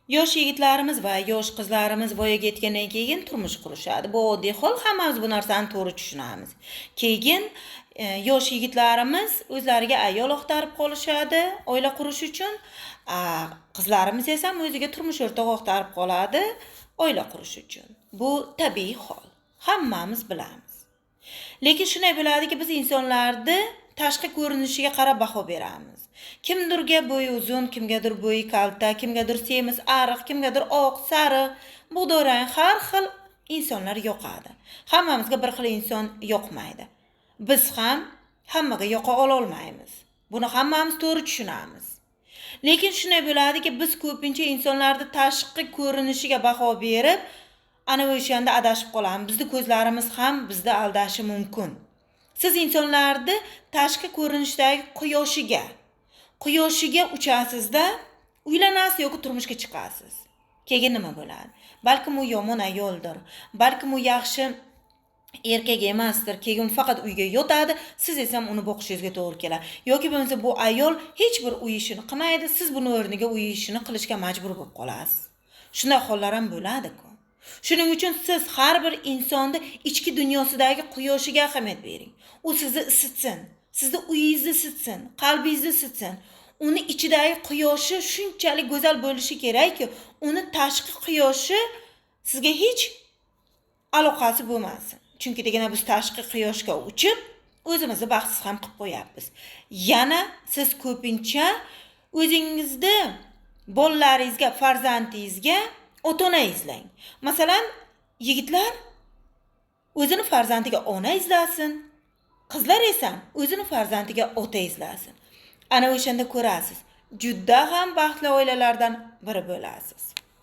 Yosh yigitlarimiz va yosh qizlarimiz voyaga yetgandan keyin turmush qurishadi. Bu oddiy hol, hammamiz bu narsani to'g'ri tushunamiz. Keyin yosh yigitlarimiz o'zlariga ayol axtarib qolishadi oila qurish uchun. Qizlarimiz esa o'ziga turmush o'rtog'i axtarib qoladi oila qurish uchun. Bu tabiiy hol. Hammamiz bilamiz. Lekin shunday bo'ladiki, biz insonlarni tashqi ko'rinishiga qarab baho beramiz. Kimdirga bo'yi uzun, kimgadir bo'yi kalta, kimgadir semiz, ariq, kimgadir oq, sariq, bug'doyrang, har xil insonlar yoqadi. Hammamizga bir xil inson yoqmaydi. Biz ham hammaga yoqa ololmaymiz. Buni hammamiz to'g'ri tushunamiz. Lekin shunday bo'ladiki, biz ko'pincha insonlarni tashqi ko'rinishiga baho berib, ana o'shanda adashib qolamiz. Bizni ko'zlarimiz ham bizni aldashi mumkin. Siz insonlarni tashqi ko'rinishdagi quyoshiga uchasizda, uylanasiz yoki turmushga chiqasiz. Keyin nima bo'ladi? Balkim u yomon ayoldir, balkim u yaxshi erkak emasdir. Keyin faqat uyga yotadi, siz esa uni boqishingizga to'g'ri keladi. Yoki bo'lmasa bu ayol hech bir uy ishini qilmaydi, siz buni o'rniga uy ishini qilishga majbur bo'lib qolasiz. Shunday hollar ham bo'ladi-ku. Shuning uchun siz har bir insonni ichki dunyosidagi quyoshiga ahamiyat bering. U sizni isitsin, sizni uyingizni isitsin, qalbingizni isitsin. Uni ichidagi quyoshi shunchalik go'zal bo'lishi kerakki, uni tashqi quyoshi sizga hech aloqasi bo'lmasin. Chunki degana biz tashqi quyoshga uchib, o'zimizni baxtsiz ham qilib qo'yapmiz. Yana siz ko'pincha o'zingizni bolalaringizga, farzandingizga ota-ona izlang. Masalan, yigitlar o'zini farzandiga ona izlasin, qizlar esa o'zini farzandiga ota izlasin. Ana o'shanda ko'rasiz, juda ham baxtli oilalardan biri bo'lasiz.